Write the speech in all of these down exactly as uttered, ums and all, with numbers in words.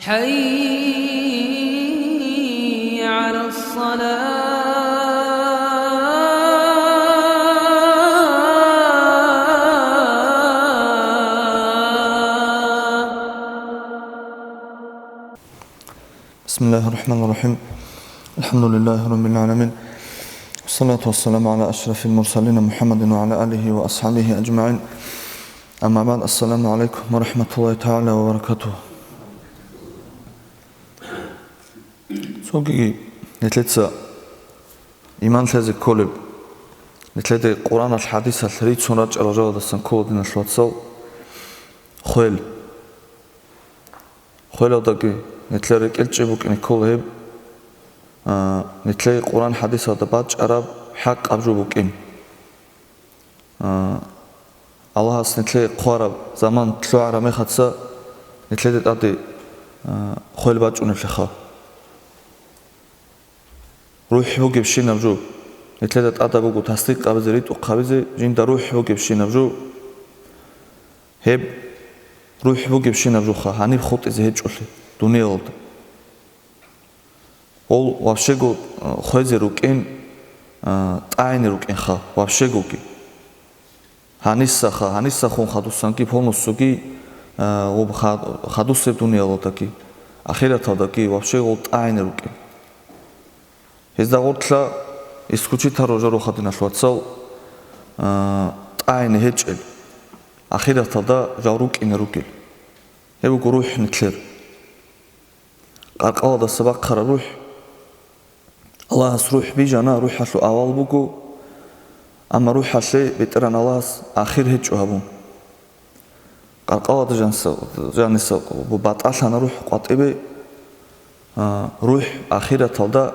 حي على الصلاة. بسم الله الرحمن الرحيم. الحمد لله رب العالمين. والصلاة والسلام على أشرف المرسلين محمد وعلى آله وأصحابه أجمعين. أما بعد، السلام عليكم ورحمة الله تعالى وبركاته. Цогиги нилъеца иман лъезе кколеб, нилъеде Къуръаналъ, хӀадисалъ рицун рачӀарал жалдасан ккола, диналъ вацал, хвел. Хвелалдаги нилъер рекӀелчӀеб букӀине ккола гьеб, а, нилъее Къуръан хӀадисалда бачӀараб хӀакъаб жо букӀин. А, Аллагьас нилъее хъвараб заман лъугӀараб мехаца, нилъеде тӀаде, а, хвел бачӀунеблъиха. РухӀ бугебщинаб жо. Нилъеда тӀадаб буго тасдикъ гьабизе, ритӀухъ гьабизе, жинда рухӀ бугебщинаб жо. Гьеб рухӀ бугебщинаб жоха гьаниб хутӀизе гьечӀолъи дуниялалда. Гъол вабщего, а, хвезе рукӀин, а, тӀагӀине рукӀинха вабщегоги. Гьанисаха, гьанисахун хадусанги полностьуги, а, ва ха-, хадусеб дуниялалдаги, ахираталдаги вабщего тӀагӀине рукӀин. Гьезда гъорлъа исключить гьаро жо роха, диналъ вацал, а, тӀагӀине гьечӀел, ахираталда жал рукӀине ругел. Гьеб буго рухӀ нилъер. Къаркъаладаса бахъараб рухӀ. Аллагьас рухӀ бижана, рухӀалъул авал буго, амма рухӀалъе БетӀергьан Аллагьас ахир гьечӀо гьабун. Къаркъалада жанса-, жаниса батӀалъана рухӀ къватӀибе, а, рухӀ ахираталда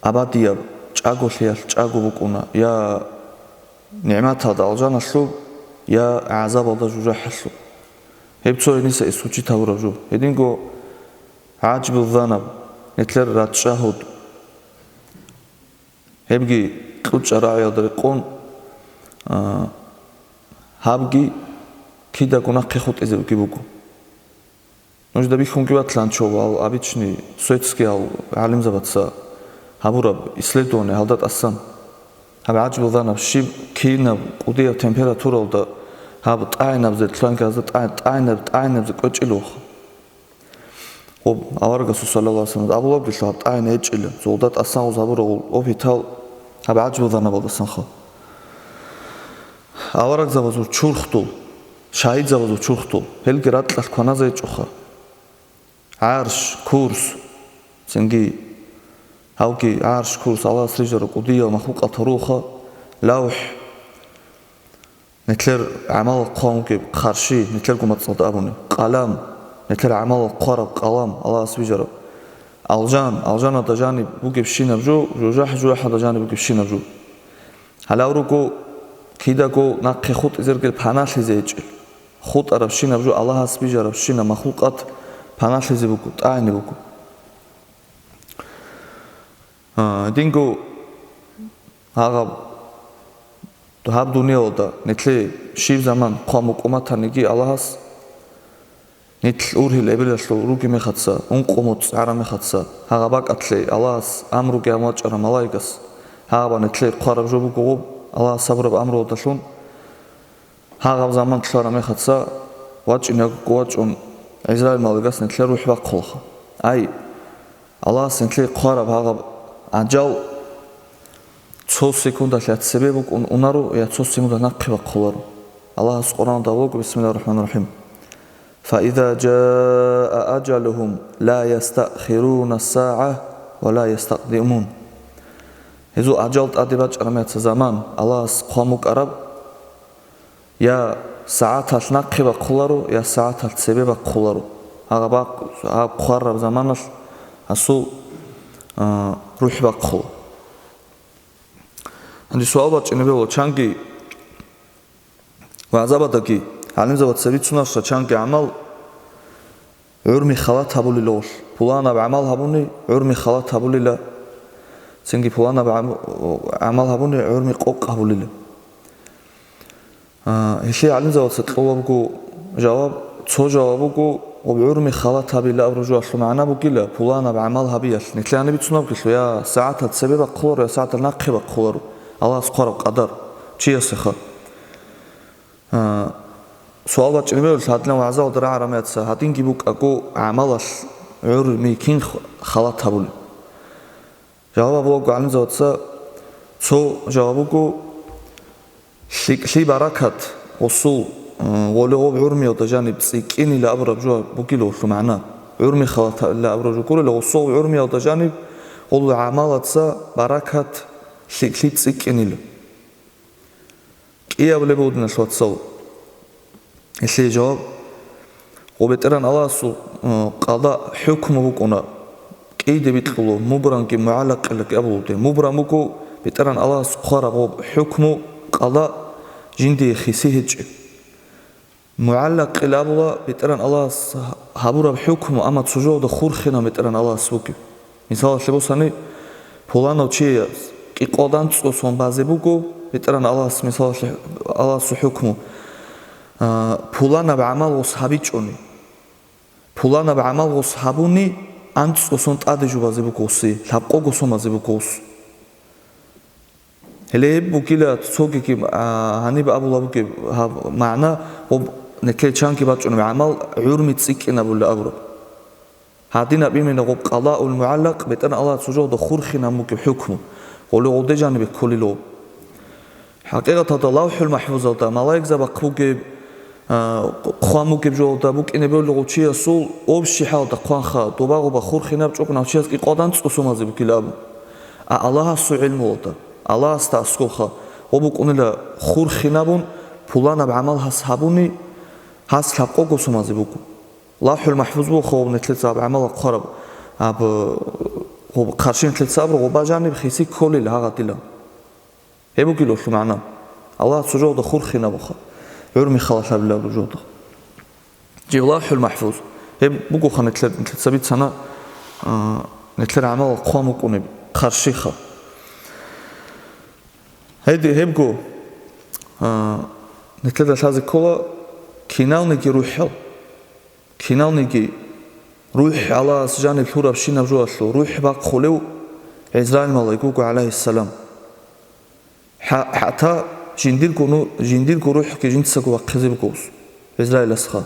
абадияб чӀаголъиялъ чӀаго букӀуна, я нигӀматалда алжаналъуб, я гӀазабалда жужахӀалъуб. Гьеб цо гьениса исключить гьабураб жо. Гьединго гӀажбу занаб, нилъер рачӀчӀагьуд. Гьебги кьучӀа рагӀиялда рекъон, а, гьабги кидаго нахъе хутӀизе буги буго. Нужда бихьунги батлан чов ал обычный светский ал гӀалимзабаца гьабураб исследование гьалда тӀасан. Гьаб гӀажбу занаб щиб кинаб кӀудияб температуралда гьаб тӀагӀинабзе, лъугьанги гьазда тӀагӀ-, тӀагӀинаб-, тӀагӀинабзе кӀвечӀелъулха. Гъоб аварагасул саллаллагьу гӀалайгьи вассалам абулаб гилъу гьаб тӀагӀине гьечӀила, золда тӀасан гъоз гьабурагъул обитал гьаб гӀажбу занабалдасанха. Аварагзабазул чурхдул, шагьидзабазул чурхдул, гьелги ракьалъ кваназе гьечӀоха. ГӀарш, курс, цинги гьавги гӀарш, курс, Аллагьас рижараб кӀудиял махлукъатал руха, лавхӀ, нилъер гӀамалал хъван вугеб харши, нилъерго мацӀалда абуни, къалам, нилъер гӀамалал хъвараб къалам, Аллагьас бижараб. Алжан, алжаналда жаниб бугебщинаб жо, жужахӀ-жужахӀалда жаниб бугебщинаб жо. Гьалав руго кидаго нахъе хутӀизе ругел паналъизе гьечӀел. ХутӀарабщинаб жо, Аллагьас бижарабщинаб махлукъат паналъизе буго, тӀагӀине буго. А, динго гьагъаб, гьаб дуниялалда нилъее щиб заман хъван букӀун батаниги Аллагьас, нилъ ургьил эбелалъув ругеб мехаца, ункъо моцӀ гӀараб мехаца, гьагъаб бакӀалъе Аллагьас амруги гьабун вачӀарав малаикас, гьагъаб нилъее хъвараб жо буго гъоб, Аллагьас гьабураб амруялдалъун. Гьагъаб заман лъугьараб мехаца вачӀинегӀан вачӀун, ГӀизраил малаикас нилъер рухӀ бахъулаха. Ай, Аллагьас нилъее хъвараб гьагъаб гӀажал цо секундалъ я цебе букӀун унаро, я цо секундалъ нахъе бахъуларо. Аллагьас Къуръаналда абулеб буго, бисмиллагьир рахӀманир рахӀим, «Фаиза жаа ажалухум ла ястаъхируна сагӀа ва ла ястакъдимун». Гьезул гӀажал тӀаде бачӀараб мехаца заман Аллагьас хъван букӀараб, я сагӀаталъ нахъе бахъуларо, я сагӀаталъ цебе бахъуларо. Гьагъаб бахъ-, гьаб хъвараб заманалъ гьасул, а, рухӀ бахъула. Гьанже суал бачӀине бегьула, чанги ва гӀазабадаги гӀалимзабаца бицунарищха, чанги гӀамал гӀурми халат гьабулелъул, пуланаб гӀамал гьабуни гӀурми халат гьабулила, цинги пуланаб гӀам-, гӀамал гьабуни гӀурми къокъ гьабулила. А, гьелъие гӀалимзабаца кьола буго жаваб, цо жаваб буго, Гъоб гӀурми халат гьабила абураб жоялъул магӀна бугила, пуланаб гӀамал гьабиялъ. Нилъер гьаниб бицунеб бугелъул, я сагӀатал цебе бахъуларо, я сагӀатал нахъе бахъуларо, Аллагьас хъвараб къадар чиясеха. А, суал бачӀунеб бугелъул, гьадинаб вагӀзаялда рагӀараб мехалъ, гьадинги букӀаго гӀамалалъ гӀурми кин халат гьабулеб? Жаваб буго гӀалимзабаца, цо жаваб буго, лъикӀлъи баракат гъусул, э, гъоле гъоб гӀурмиялда жаниб цӀикӀкӀинила абураб жо бугила гъолъул магӀна. ГӀурми халаталила абураб жо гурела, гъусул гӀурмиялда жаниб гъолул гӀамалаца баракат, лъикӀлъи цӀикӀкӀинила. КӀиабилеб буго, диналъул вацал, гьелъие жаваб. Гъоб БетӀергьан Аллагьасул, э, къада, хӀукму букӀуна, кӀийде бикьулев, мубранги мугӀаллакъилаги абулеб. Мубран буго БетӀергьан Аллагьас хъвараб гъоб хӀукму, къада, жиндие хиси гьечӀеб. МугӀаллакъил абула БетӀергьан Аллагьас гьабураб хӀукму, амма цо жугьалда хурхинаб БетӀергьан Аллагьас бугеб. Мисалалъе босани, пуланав чияс кӀикъоялда анцӀго сон базе буго, БетӀергьан Аллагьас, мисалалъе, Аллагьасул хӀукму, а, пуланаб гӀамал гъос гьабичӀони, пуланаб гӀамал гъос гьабуни, анцӀго сон тӀаде жубазе буго гъосие, лъабкъого сон базе буго гъос. Гьеле гьеб бугила цогиги, а, гьаниб абула бугеб гьаб магӀна, гъоб нилъее чанги бачӀунеб гӀамал гӀурми цӀикӀкӀинабула абураб. Гьадинаб имина гъоб къадаул мугӀаллакъ, БетӀергьан Аллагьас цо жугьалда хурхинаб бугеб хӀукму, гъоле гъолде жанибе кколила гъоб. ХӀакъикъаталда ЛавхӀул МахӀфузалда малаикзабахъ бугеб, а, хъван бугеб жугьалда букӀине бегьулеб гъов чиясул общий хӀалда хъванха, доба-гъоба хурхинаб чӀукӀунав чияс кӀикъоялда анцӀго сон базе бугила абун. А Аллагьасул гӀилмуялда, Аллагьасда аскӀобха, гъоб букӀунила хурхинабун, пуланаб гӀамал гьас гьабуни, гьас лъабкъого сон базе буго. ЛавхӀул МахӀфуз бугоха гъоб нилъеца гьаб гӀамал хъвараб, гьаб, гъоб хъарщи нилъеца абураб, гъоба жаниб хиси кколила гьагъадила. Гьеб бугила гъолъул магӀна. Аллагьас цо жугьалда хурхинабуха, гӀурми халат гьабилеб жугьалда. Жив ЛавхӀул МахӀфуз. Гьеб бугоха нилъер, нилъеца бицана, а, нилъер гӀамал хъван букӀунеб, хъарщиха. Гьедин гьебго, а, нилъеда лъазе ккола киналниги рухӀал. Киналниги рухӀ Аллагьас жаниб лъурабщинаб жоялъул рухӀ бахъулев ГӀизраил малаик вуго, гӀалайгьиссалам. ХӀа-, хӀатта жиндирго ну-, жиндирго рухӀги жинцаго вахъизе буго ГӀизраиласха.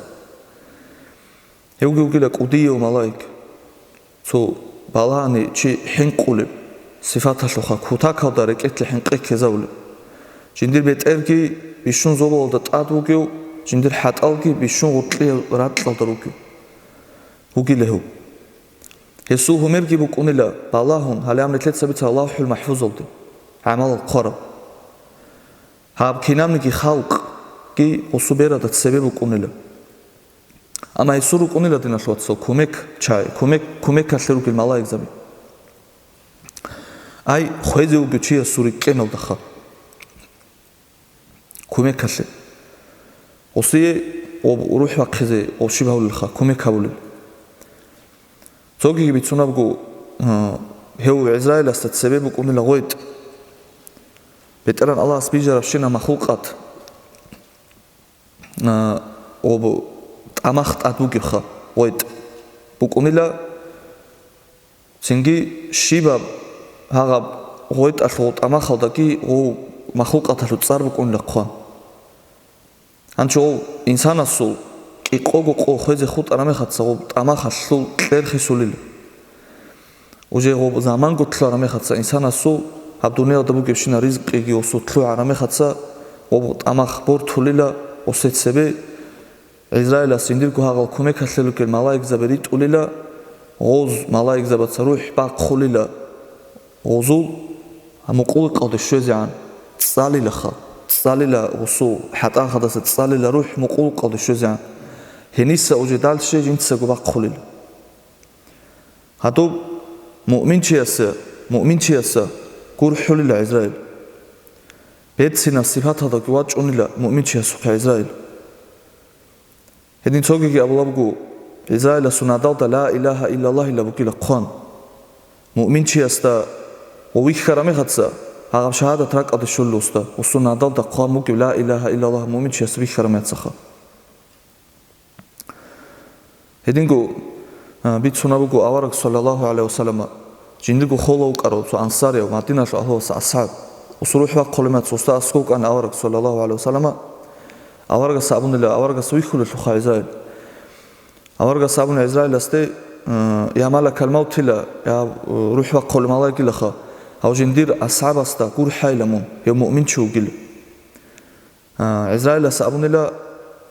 Гьевги вугила кӀудияв малаик, цо балагьани чи хӀинкъулеб сифаталъулха, кутакалда рекӀелъе хӀинкъи ккезавулеб. Жиндир бетӀерги бищун зобалалда тӀад вугев, жиндир хӀатӀалги бищун гъоркьияб ракьалда ругев. Вугила гьев. Гьесул гьумерги букӀунила балагьун, гьале гьаб нилъеца бицараб ЛавхӀул МахӀфузалде гӀамалал хъвараб. Гьаб кинабниги халкъги гъосул берада цебе букӀунила. Амма гьесул рукӀунила, диналъул вацал, кумек чагӀи, кумек, кумекалъе ругел малаикзаби. Ай, хвезе вугев чиясул рикӀкӀеналдаха. Кумекалъе. Гъосие гъоб рухӀ бахъизе гъов щиб гьавулелха, кумек гьавулел. Цогиги бицунабго, а, гьев ГӀизраиласда цебе букӀунила гъветӀ. БетӀергьан Аллагьас бижарабщинаб махлукъат, а, гъоб тӀамах тӀад бугебха гъветӀ букӀунила. Цинги щибаб гьагъаб гъветӀалъул тӀамахалдаги гъов махлукъаталъул цӀар букӀунила хъван. Гьанчо гъов инсанасул кӀикъого къо хвезе хутӀараб мехаца гъоб тӀамахалъул кьер хисулила. Уже гъоб заманго лъугьараб мехаца инсанасул гьаб дуниялда бугебщинаб ризкъиги гъосул лъугӀараб мехаца гъоб тӀамах бортулила гъосе цебе. ГӀизраилас жиндирго гьагъал кумекалъе ругел малаикзаби ритӀулила, гъоз малаикзабаца рухӀ бахъулила гъозул мукъулукъалде щвезегӀан, цӀалилаха, цӀалила гъосул хӀатӀахадаса цӀалила рухӀ мукъулукъалде щвезегӀан. Гьениса уже дальше жинцаго бахъулила. Гьадуб муъминчияса, муъминчияса гурхӀулила ГӀизраил. Берцинаб сипаталдаги вачӀунила муъминчиясухъе ГӀизраил. Гьедин цогиги абулабго, ГӀизраиласул надалда ла илагьа иллаллагьила бугила хъван. Муъминчиясда ва вихьараб мехаца, гьагъаб шагьадат ракӀалде щолелъулсда, гъосул надалда хъван бугеб ла илагьа иллаллагь муъминчиясда бихьараб мехацаха. Гьединго, а, бицунаб буго авараг, саллаллагьу гӀалайгьи вассаллама, жиндирго холев вукӀарав цо ансарияв, Мадиналъул агьлуялъул асхӀаб. Гъос рухӀ бахъулеб мехалъ гъосда аскӀов вукӀана авараг, саллаллагьу гӀалайгьи вассаллама, аварагасда абунила, аварагасда вихьулелъулха ГӀизраил. Аварагасда абуна ГӀизраиласде, э, я малакал мавтила, я, э, рухӀ бахъулев малаикилаха, гьав жиндир асхӀабасда гурхӀайила мун, гьев муъминчи вугила. А, ГӀизраилас абунила,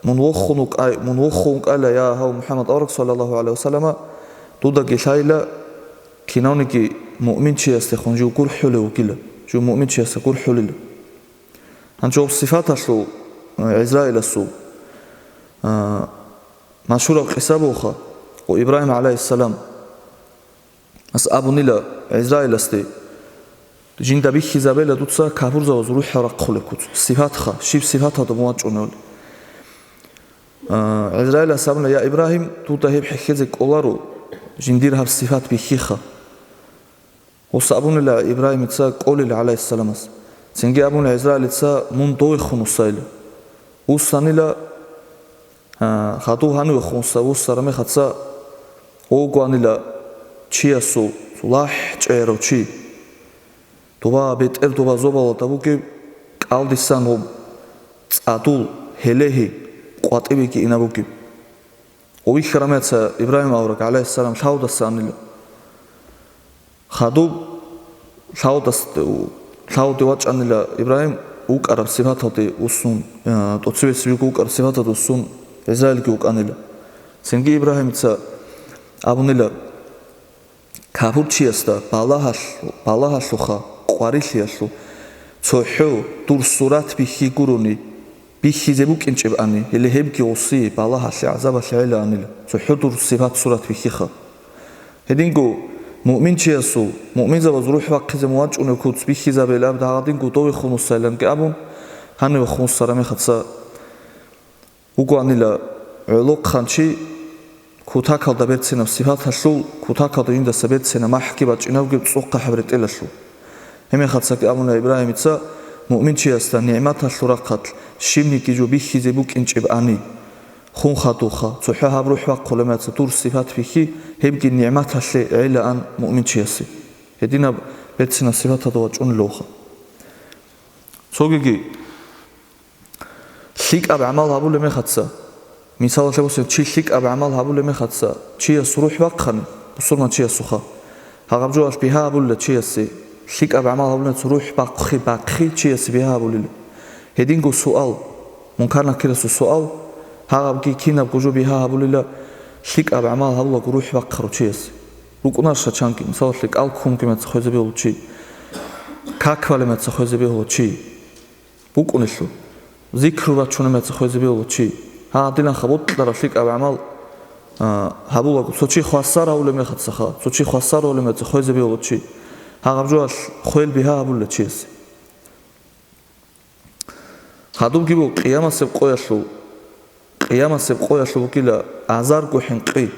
мун вохун вукӀай-, мун вохун вукӀайила, я гьав МухӀаммад авараг, саллаллагьу гӀалайгьи вассаллама, дудаги лъайила, кинавниги муъминчиясдехун жив гурхӀулев вугила, жив муъминчиясда гурхӀулила. Гьанже гьаб сифаталъул, а, ГӀизраиласул, а, машгьураб къиса бугоха, ва Ибрагьим гӀалайгьиссалам, ас абунила ГӀизраиласде, жинда бихьизабейила дуца капурзабаз рухӀал рахъулеб куц. Сифатха, щиб сифаталда мун вачӀуневали. А, ГӀизраилас абуна, я Ибрагьим, дуда гьеб хӀехьезе кӀоларо, жиндир гьаб сифат бихьиха. Гъос абунила Ибрагьимица кӀолил гӀалайгьиссаламас. Цинги абуна ГӀизраилица, мун довехун вуссайила. Вуссанила, а, хадув гьанивехун вуссараб мехалъ, вугоанила чиясул лахӀ чӀеярав чи. Доба бетӀер доба зобалалда бугеб, кӀалдисан гъоб цӀадул гьелегьи къватӀибеги инаб бугеб. Вихьараб мехалъ Ибрагьим авараг, гӀалайгьиссалам, лъавдаса анила. Хадуб лъавдас-, лъавде вачӀанила Ибрагьим, вукӀараб сипаталде вуссун, э, тӀоцебесеб вукӀараб сипаталде вуссун, ГӀизраилги вукӀанила. Цинги Ибрагьимица абунила, капурчиясда балагьалъ-, балагьалъуха къварилъиялъул цохӀо дур сурат бихьи гурони, бихьизе букӀинчӀебани, гьеле гьебги гъосие балагьалъе, гӀазабалъе гӀелаанила, цохӀо дур сипат-сурат бихьиха. Гьединго муъминчиясул, муъминзабаз рухӀ бахъизе мун вачӀунев куц бихьизабейилан аб дагъадинго довехун вуссайиланги абун, гьанивехун вуссараб мехалъ вугоанила гӀолохъанчи, кутакалда берцинаб сипаталъул, кутакалда жиндаса берцинаб махӀги бачӀинавги цӀохъахӀеб ретӀелалъул. Гьебмехалъги абуна Ибрагьимица, муъминчиясда нигӀматалъул рахъалъ щибниги жо бихьизе букӀинчӀебани, хун хадуха, цохӀо гьаб рухӀ бахъулеб мехалъ дур сипат бихьи, гьебги нигӀматалъе гӀелаан муъминчиясе. Гьединаб берцинаб сипаталда вачӀунелъулха. Цогиги ЛъикӀаб гӀамал гьабулеб мехалъ, мисалалъе босен, чи лъикӀаб гӀамал гьабулеб мехалъ, чияс рухӀ бахъани, бусурман чиясухъа, гьагъаб жоялъ бигьа гьабулила чиясе, лъикӀаб гӀамал гьабулеб мехалъ рухӀ бахъи, бахъи чиясе бигьа гьабулила. Гьединго суал, Мункар-Накирасул суал, гьагъабги кинабго жо бигьа гьабулила, лъикӀаб гӀамал гьабулаго рухӀ бахъарав чиясе. РукӀунарищ чанги, мисалалъе, кӀал ккунги мецахъ хвезе бегьула чи, как балеб мецахъ хвезе бегьула чи. БукӀунелъул. Зикру бачунеб мецахъ хвезе бегьула чи. Гьадинанха бокьараб лъикӀаб гӀамал, а, гьабулаго, цо чи хвасар гьавулеб мехалъха, цо чи хвасар гьавулеб мецахъ хвезе бегьула чи. Гьагъаб жоялъ хвел бигьа гьабулила чиясе. Гьадубги буго къиямасеб къоялъул. Къиямасеб къоялъул бугила азарго хӀинкъи,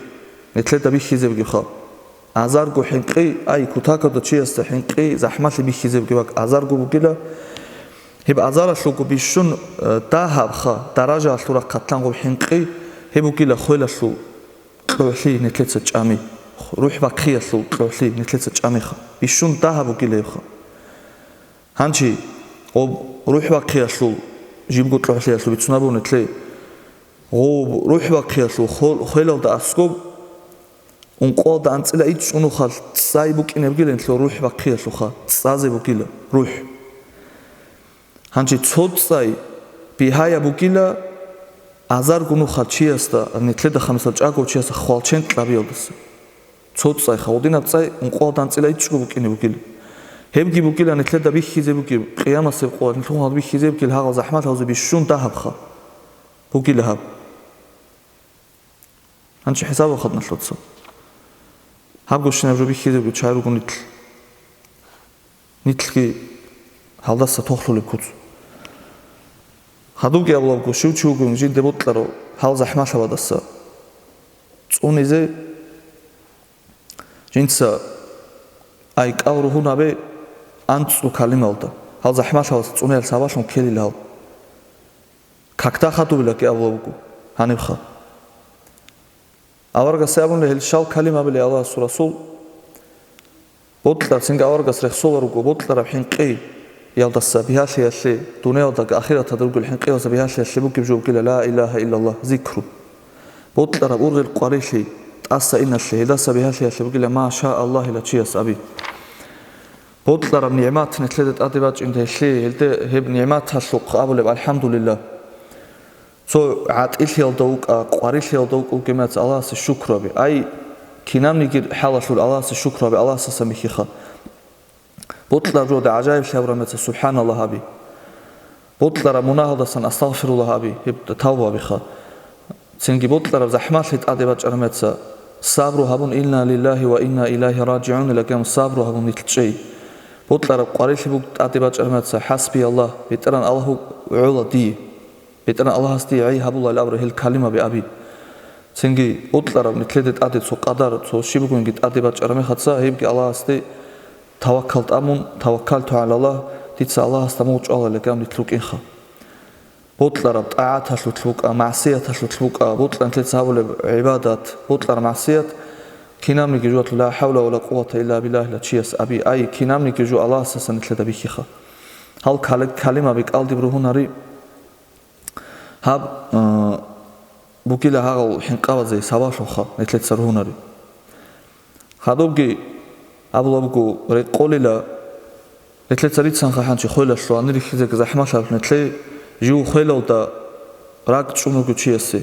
нилъеда бихьизебги хал. Азарго хӀинкъи, ай, кутакалда чиясда хӀинкъи, захӀмалъи бихьизебги бакӀ азарго бугила. Гьеб азаралъулго бищун, э, дагьабха, даражаялъул рахъалъан гъоб хӀинкъи, гьеб бугила хвелалъул кьогӀлъи нилъеца чӀами, рухӀ бахъиялъул кьогӀлъи нилъеца чӀамиха. Бищун дагьаб бугила гьебха. Гьанчи, гъоб рухӀ бахъиялъул, жибго кьогӀлъиялъул бицунабуни лъе, гъоб рухӀ бахъиялъул хо-, хвелалда аскоб, ункъоялда анцӀила ичӀго нухалъ цӀай букӀине бугила нилъер рухӀ бахъиялъулха, цӀазе бугила рухӀ. Гьанчи цо цӀай бигьаяб бугила азарго нухалъ чиясда, нилъеда, хъамисал, чӀаго чиясда хвалчен кьабиялдаса. Цо цӀайха, гъодинаб цӀай ункъоялда анцӀила ичӀго букӀине бугила. Гьебги бугила нилъеда бихьизе бугеб, къиямасеб къоялъ нилъун гьал бихьизе бугел гьагъал захӀмат гьавзе бищун дагьабха бугила гьаб. Гьанчи хӀисаб вахъат налъуца. Гьаб гощинаб жо бихьизе бугеб чай руго нилъ. Нилъги гьалдаса тохлъулеб куц. Гьадубги абулабго, щив чи вугев жинде бокьарав гьал захӀмалъабадаса цӀунизе, жинца ай кӀал ругьун абе анцӀу калималда, гьал захӀмалъабадаса цӀунеял сабаблъун ккелила гьал. Какда хадубилаги абулабго гьанибха. Аварагас абуна гьел щал калима абили Аллагьасул Расул, бокьараб, цинги аварагас рехсолар руго бокьараб хӀинкъиялдаса бигьалъиялъе, дуниялдаги ахираталда ругел хӀинкъиялдаса бигьалъиялъе бугеб жо бугила ла илагьа иллаллагь, зикру. Бокьараб ургъел къварилъи тӀаса иналъе, гьелдаса бигьалъиялъе бугила ма ша Аллагьила чияс аби. Бокьараб нигӀмат нилъеда тӀаде бачӀинда гьелъие, гьелде гьеб нигӀматалъухъ абулеб алхӀамдулиллагь. Цо гӀатӀилъиялда вукӀа, къварилъиялда вукӀа вукӀинеца Аллагьасе шукру гьабе. Ай, кинабниги хӀалалъулъ Аллагьасе шукру гьабе, Аллагьасдасан бихьиха. Бокьараб жода гӀажаиблъи гьабурамеца субхӀаналлагь гьаби. Бокьараб мунагьалдасан астагъфируллагь гьаби, гьеб тавба гьабиха. Цинги бокьараб захӀмалъи тӀаде бачӀарамеца сабру гьабун, инна лиллагьи ва инна илайгьи ражигӀун, лагьан сабру гьабун нилъ чӀей. Бокьараб къварилъи буг тӀаде бачӀарамеца хӀасби Аллагь, БетӀеран Аллагь гӀола дие. БетӀеран Аллагьас дие гӀей гьабулал абураб гьел калимаби аби. Цинги бокьараб нилъеде тӀаде цо къадар, цо щиб бугониги тӀаде бачӀараб мехаца, гьебги Аллагьасде таваккал тӀамун, таваккалту гӀалаллагь, дица Аллагьасда мугъ чӀвалалилан нилъ рукӀинха. Бокьараб тӀагӀаталъулъ букӀа, магӀсияталъулъ букӀа, бокьараб нилъеца гьабулеб гӀибадат, бокьараб магӀсият, кинабниги жоялъул ла хӀавла ва ла къуввата илла биллагьила чияс аби, ай, кинабниги жо Аллагьасдасан нилъеда бихьиха. Гьал кали-, калимаби кӀалдиб ругьунари. Гьаб, э, бугила гьагъал хӀинкъабазе сабаблъунха нилъеца ругьунари. Хадубги абула буго, рекъолила, нилъеца рицанха хӀанчи хвелалъул, гьанир рихьизеги захӀмалъалъ нилъее жив хвелалда ракӀ чӀун вуго чиясе.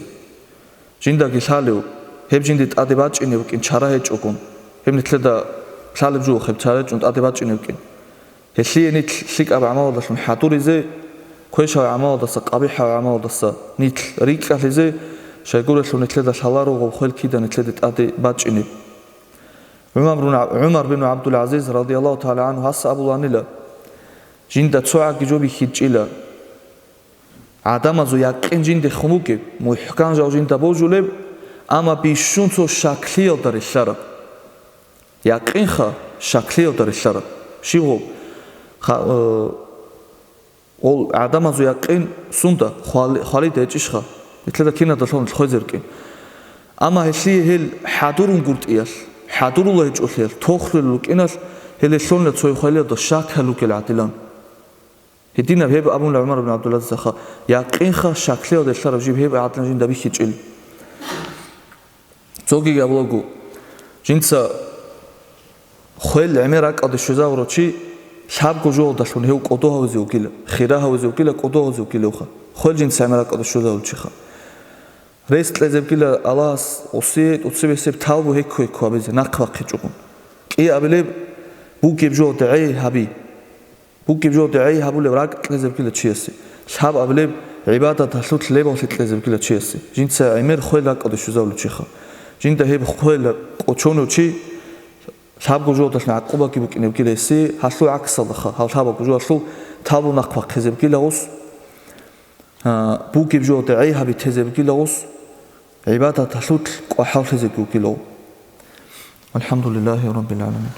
Жиндаги лъалев, гьеб жинде тӀаде бачӀине букӀин чара гьечӀогун, гьеб нилъеда лъалеб жо гьеб чара гьечӀун тӀаде бачӀине букӀин. Гьелъие нилъ лъикӀаб гӀамалалдалъун хӀадуризе, квешав гӀамалалдаса, къабихӀав гӀамалалдаса нилъ рикӀкӀалъизе, щайгурелъул нилъеда лъаларо гъоб хвел кида нилъеде тӀаде бачӀинеб. ГӀумар бин, ГӀумар бин ГӀабдул-ГӀазиз радияллагьу тагӀала гӀанху гьас абуланила, жинда цо гӀаги жо бихьичӀила. ГӀадамазул якъин жиндехун бугеб, мухӀкан жал жинда божулеб, амма бищун цо щаклъиялда релълъараб. Якъинха, щаклъиялда релълъараб. Щиб гъоб? Ха-, э, гъол гӀадамазул якъин сунда, хвали-, хвалида гьечӀищха? Нилъеда кинадалъун хвезеркӀин. Амма гьелъие гьел хӀадурунгутӀиялъ, хӀадурула гьечӀолъиялъ, тохлъулел рукӀиналъ, гьеле лъолна цо хвалиялда щаклъи гьал ругел гӀадилан. Гьединаб гьеб абуна ГӀумар бин ГӀабдулгӀазизаха, якъинха, щаклъиялда релълъараб жиб гьеб гӀадлан жинда бихьичӀел. Цогиги абулаго, жинца хвел гӀемер ракӀалде щвезавурав чи лъабго жоялдалъун гьев кӀодо гьавизе вугила, хира гьавизе вугила, кӀодо гьавизе вугилавха, хвел жинца гӀемер ракӀалде щвезавулев чиха. Рес кьезебгила Аллагьас гъосие тӀоцебесеб тавбу гьекку-гьекку гьабизе, нахъ бахъичӀогун. КӀиабилеб, бугеб жо дагӀи гьаби. Бугеб жо дагӀи гьабулеб ракӀ кьезебгила чиясе. Лъаб абилеб, гӀибадаталъулъ лебаллъи кьезебгила чиясе. Жинца гӀемер хвел ракӀалде щвезавулев чиха. Жинда гьеб хвел кӀочонев чи лъабго жодалъун гӀакъубаги букӀинебгила гьесие, гьалъул гӀаксалдаха, гьав лъабго жоялъул тавбу нахъ бахъизебгила гъос. А, бугеб жо дагӀи гьаби тезебгила гъос, гӀибадаталъулъ кӀвахӀаллъизеги вугила гъо. АлхӀамдулиллагьи раббил гӀаламин.